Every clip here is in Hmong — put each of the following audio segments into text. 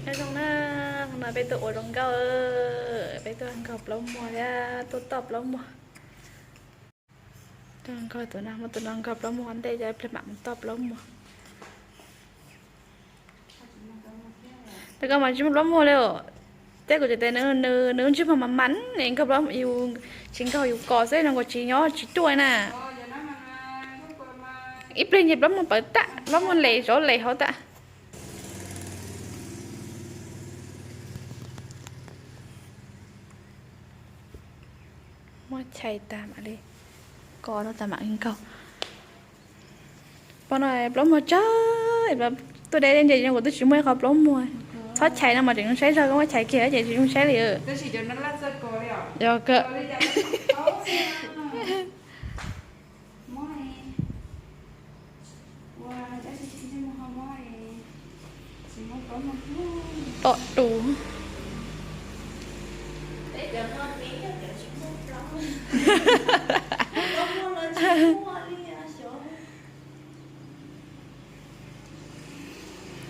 Nyob zoo na, hnub no peb tuaj ua zoo nkauj, peb tuaj nkaug plaub muag thiab tuaj toj plaub muag. Tuaj nkaug tus no, muab tus no nkaug plaub muag ua ntej, ib pliag mam mus toj plaub muag. Tus koj mas tsis muaj plaub muag li os. Thiab kuv cov tes nws ntsej muag mas mas, nkaug plaub, yus tsis nkaug yus kos xwb no, kuv tsis nyob tsis tuaj na. Ib pliag nyias plaub muag pawv tag, plaub muag les zov les hauv tag. Muab chais tag mam li kos rau tas mam li nkaug. Pom no plaub muag tsawg, tuaj deb deb ntses no kuv twb tsis muaj ib qho plaub muag. Txhob chais no mas tseem zoo saib zog, koj muab chais kiag ces tsis zoo saib li. Yog kawg. Tom tus.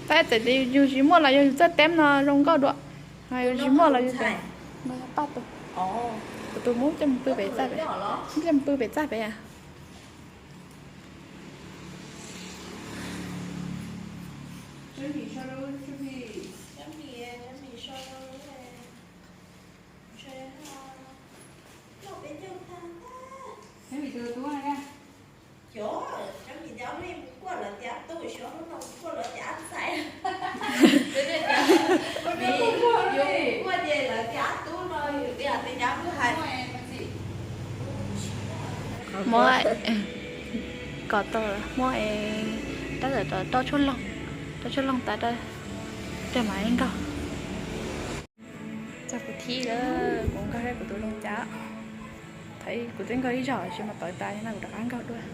Tab txawm tias yus tsis muaj los yus txoj teb no zoo nkauj dua, yus tsis muaj los yus txawm no paj tus, kuv tus muab coj mus pw pem txaj pem, coj mus pw pem txaj pem. Muab, kom tau, muab rab tom rau tshuaj loog, rau tshuaj loog tas rau, rau mam li nkaug. Txog kuv thib lawm, kuv nkaug kuv tus zoo cas. Thaum kuv twb nkaug ib zaug tsis mas pawv tas no kuv rov qab nkaug dua.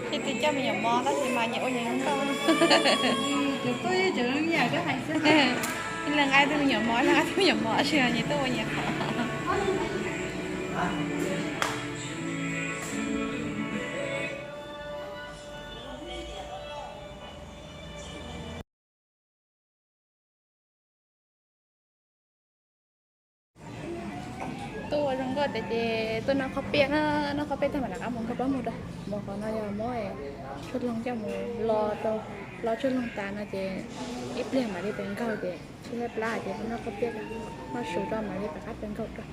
Ces twb coj me nyuam mov tab sis mas nyias ua nyias zoo nkauj. Ib leeg nqa ib tug me nyuam mov, ib leeg nqa ib tug me nyuam mov, tab sis nyias tuaj ua nyias qhov. Tuaj ua zoo nkauj tas ces tuaj noj qhob piaj na, noj qhob piaj tag mam rov qab mus nkaug plaub muag dua. Mus qhov no yog muab tshuaj loog coj mus lo rau, lo tshuaj loog tas no ces ib pliag mam li pem nkaug ces tshuaj plab ces noj qhob piaj, noj su rau mam li rov qab pem nkaug dua.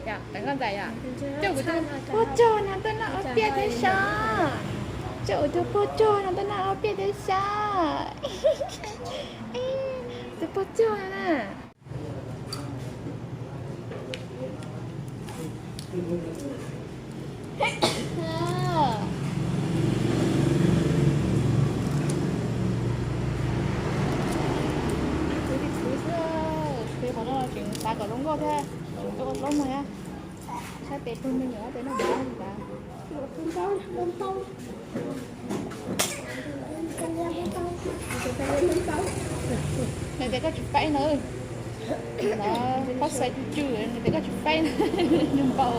Cov nkauj ntxawm yom, coj kuv tus pug cog no tuaj noj qhob piaj thiab sav. Coj kuv tus pug cog no tuaj noj qhob piaj thiab sav. Tus pug cog na. Qhov no tseem xav kom zoo nkauj thiab, tseem tuaj ua plaub muag thiab. Saib tes pug me nyuam tes noj mov li ntawd. Nws tias koj tsis faib no. Pob xav cw cw, nws tias koj tsis faib no. Nws npau.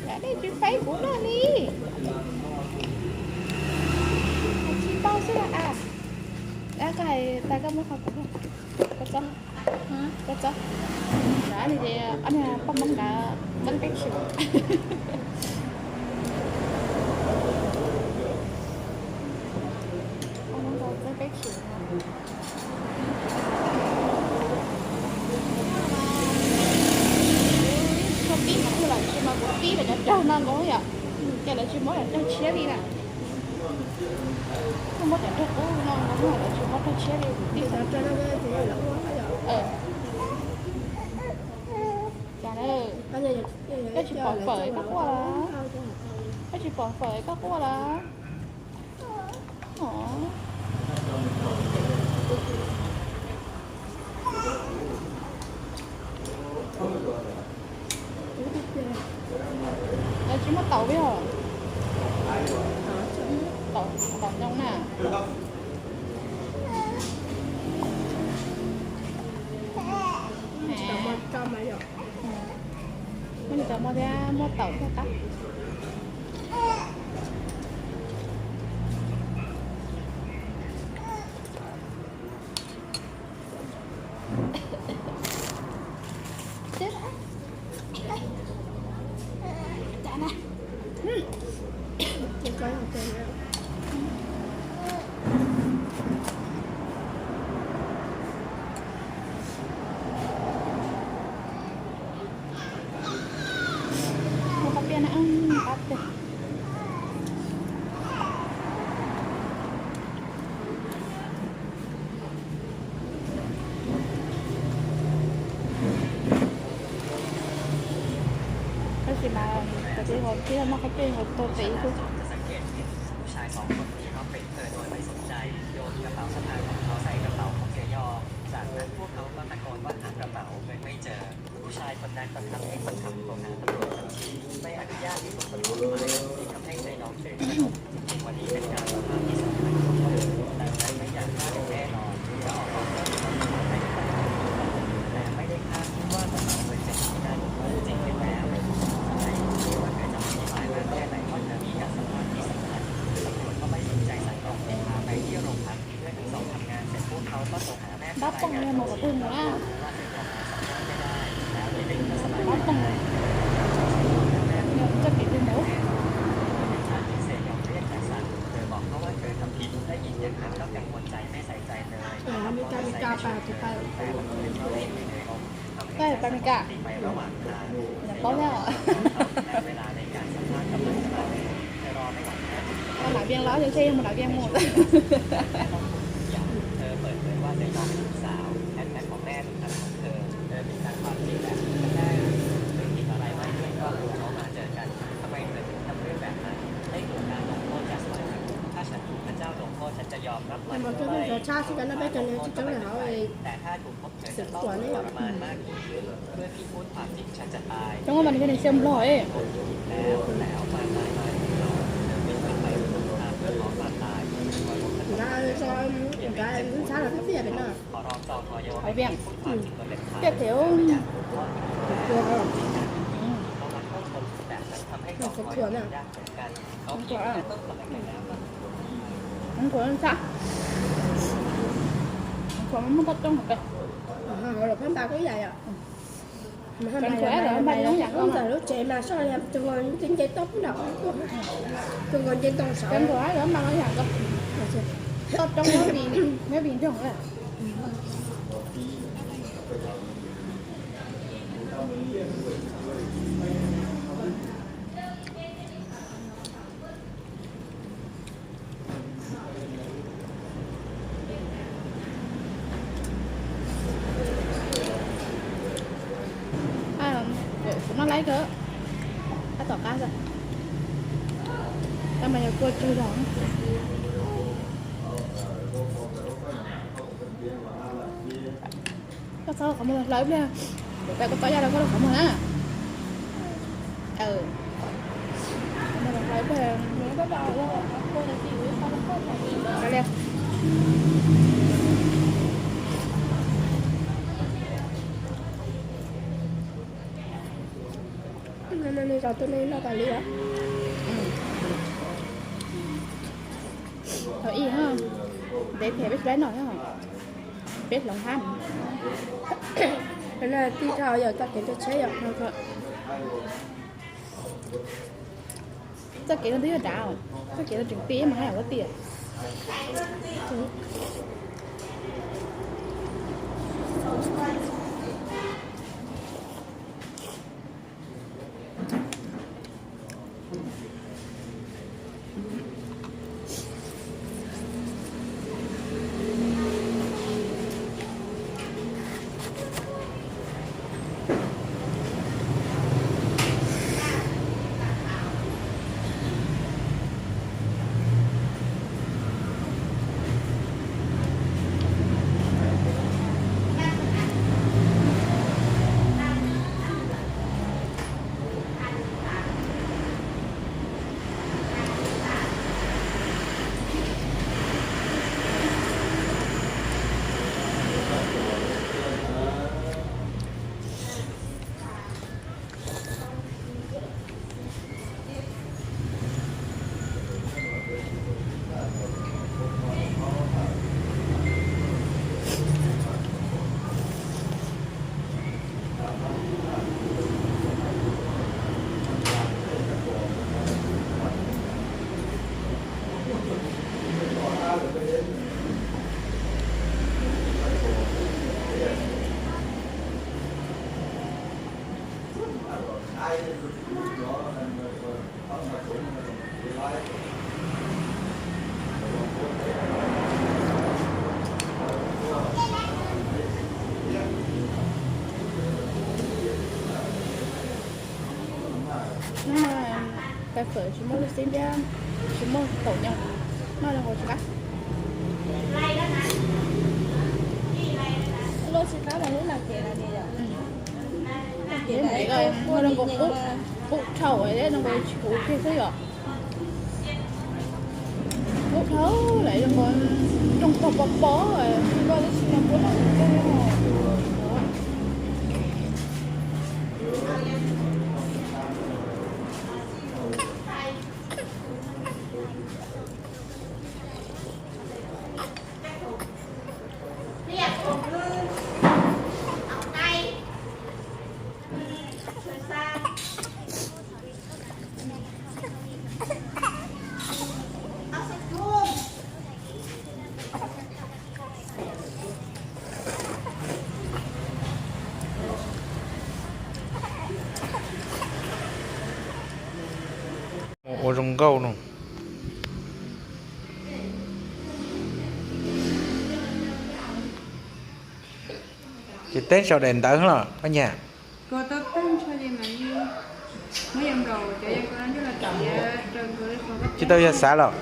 Yam dej tsis faib kuv noj li. Tsis npau xwb los as. Koj hais tas koj muab qhov kuv, koj txob. Koj txob. Nrad li ces ob niag poj Hmoob nrad txeeb peb xwm. Poj Hmoob nrad txeeb peb xwm no. Kuv tsis tshua pib mas kuv lawv tsis mas kuv pib lawv cov raug no nkaus yom. Ces lawv tsis muab cov raug tshiab li na. Kuj muab cov raug qub no nkaus, lawv tsis muab raug tshiab li kuv pib. Cas na, koj tsis pom fawm koj quaj los? Koj tsis pom fawm koj quaj los? Lawv tsis muaj taum li os. Taum, taum ntoo na. Muaj tsis tau muaj thiab, muaj taum thiab qab. Muaj qab tiaj na, qab tiaj. Tab sis mas cov txiv hauv thiab noj qab tiaj hauv tau tes ib tug. ผู้ชายคนนั้นบังคับให้คนขับโทรหาตำรวจทันที ไม่อนุญาตให้คนบนรถไฟที่ทำให้ใจน้องตื่นตระหนก จริงๆ วันนี้เป็นการสัมภาษณ์ที่สำคัญของเธอ ดังนั้นไม่อยากพลาดอย่างแน่นอน จะออกมาเพื่อเป็นคำตอบให้ทุกคน แต่ไม่ได้คาดคิดว่ากระเป๋าใบเสร็จที่นั่น จริงๆ แล้วเป็นของสายที่ว่าเธอจะอธิบายมาแค่ไหนว่าเธอมีการสัมภาษณ์ที่สำคัญ ตำรวจก็ไม่สนใจสั่งกล่องให้พาไปที่โรงพัก เมื่อทั้งสองทำงานเสร็จพวกเขาก็โทรหาแม่ผู้ตายอย่างโทรศัพท์ ว่าเธอออกมาสัมภาษณ์ไม่ได้ แล้วเธอเองก็สบายใจได้ เธอบอกเขาว่าเธอทำผิด ได้ยินอย่างนั้นก็กังวลใจไม่ใส่ใจเลย แต่บังเอิญว่าเธอติดอยู่ในรถ ทำให้ใช้สมาธิไประหว่างทาง Tao paub thiab. เธอเปิดเผยว่าเธอมองลูกสาว แท้ๆ ของแม่ทุกครั้งของเธอ เธอมีการความจริงแบบนี้ก็ได้ เธอผิดอะไรไหมที่ครอบครัวเขามาเจอกัน ทำไมเธอถึงทำเรื่องแบบนั้น ไม่กลัวการลงโทษจากสวรรค์หรือ ถ้าฉันถูกพระเจ้าลงโทษ ฉันจะยอมรับมันเพื่อไม่กลัวการลงโทษก็ไม่เป็นไร แต่ถ้าถูกพบเธอจะต้องทุกข์ทรมานมากยิ่งขึ้น เพื่อพี่พูดความจริง ฉันจะตาย Cov no mas nws yog nws xyaw nplog es. Ntawd, ntawd ntxhab los thiab tiag pem no. Hauv Vias. Tiaj thiab. Thuav na. Thuav ntxhab. Thuav muab paj roob hauv pes. Cov thuav lawv npaj zoo yam no. Lub tsev mas soj tus nce toj pub nram qhov tuaj, tus nkaus nce ntoo saud. Cov thuav lawv npaj zoo yam no. Toj roob nyob vim nroog lawm. Kuv noj laib kawg. Tab tom qab xwb. Tab mas yog kua tsawg zog. Koj txhob qhov muag hlawv pliag, kuv pab koj txhob yaj rau koj lub qhov muag na. Hlawv pliag. Thaum ib, ntev phem peb tsis laib noj thiab, peb hloov hab. Tij dhau yog txoj kev tuaj tsheb yom. Txoj kev no twb yog dav, txoj kev no tseem ti mas haj yam tiag. Tais fawm tsis muaj lub xib ntiab, tsis muaj kaum nyob, noj li qhov tsis qab. Lub tsis qab mas lub nag kev no ni yom. Nag kev no nkaus qub dhau, nkaus tsis qub kiag xwb yom. Qub dhau lawm, nkaus rooj tog pov pov, tsis noj tsis noj, noj tsis noj. Ua zoo nkauj no. Ces teeb sau daim ntawv los koj nyiam. Tsis tau yog xav los?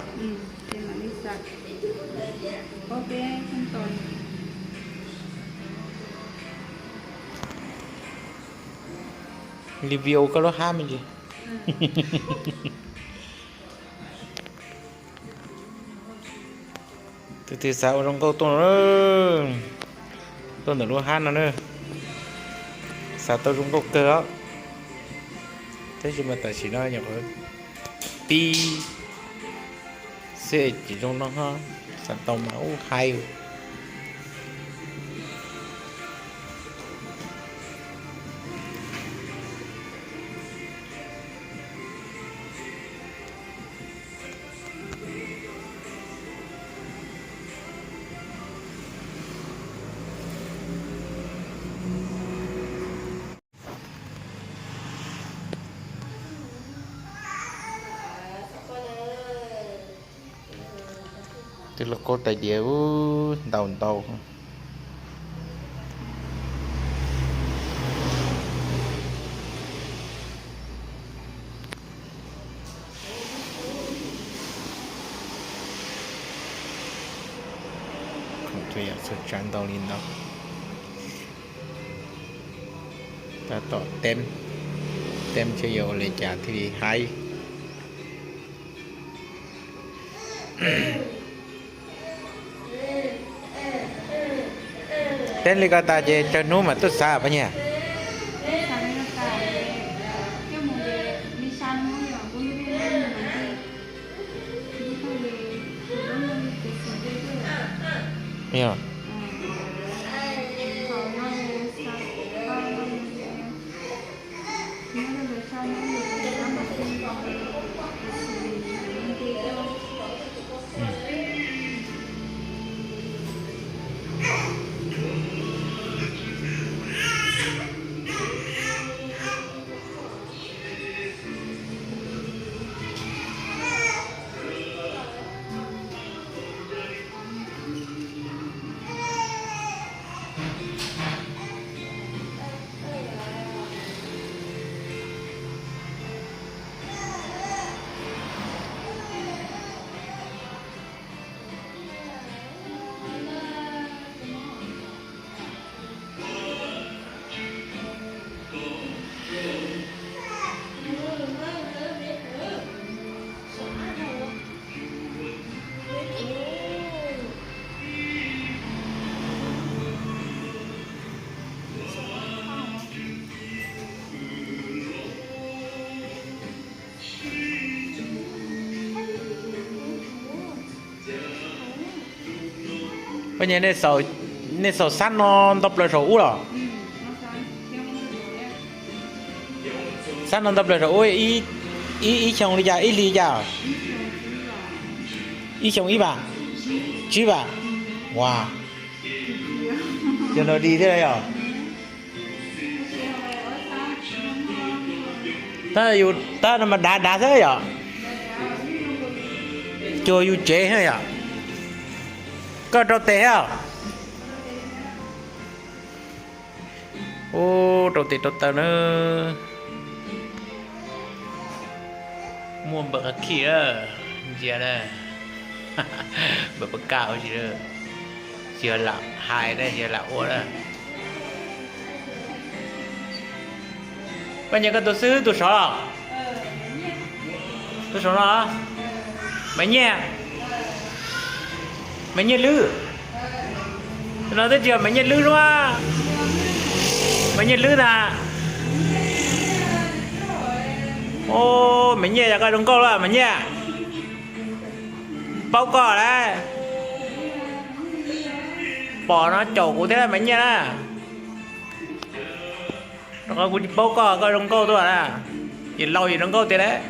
Li video koj lub hab me ntsis. Tus twg xav ua zoo nkauj tuaj, tuaj ntawm lub hab no na, xav tau zoo nkauj kawg os. Tab sis mas tam sim no nyuam qhuav pib xwb es tsis zoo no ho, xav tau mas ub hais. Twb los qaug tais diav ntau ntau. Tus yam txhua tsav ntau li ntawd. Tab tom teb, teb seb yuav ua li cas thiaj li haib. Teb li ko tas ces tsawg hnub mam tuaj xav pab nyiaj? Yog. Koj nyiam nej xaus xab no ntau plaws saum ub los? Xab no ntau plaws saum ub, ib xyoo li cas, ib hlis cas? Ib xyoo ib vam, tsib vam. Ua, yog los di thiab yom? Tab yus tab no mas dav dav xwb yom? Cuag yus tsev thiab yom? Koj rau tes thiab? Ub, rau tes rau taw na. Muaj npawg qhov khij na, ntsia na. Npawg pab kaj ua si, tsis yog lam hais na, tsis yog lam ua na. Koj nyiam koj tus xib hwb tus sov los? Tus sov no, Maiv Nyiaj. Maiv Nyiaj Lwb. Tus no twb tsis yog Maiv Nyiaj Lwb lub. Maiv Nyiaj Lwb ntag. Os, Maiv Nyiaj, yog koj zoo nkauj lawm Maiv Nyiaj. Paub koj lawm. Pom no caum kuv thiab Maiv Nyiaj na. Rau qhov kuv tsis paub koj, koj zoo nkauj tuaj na. Yus laus yus zoo nkauj tiag lawm.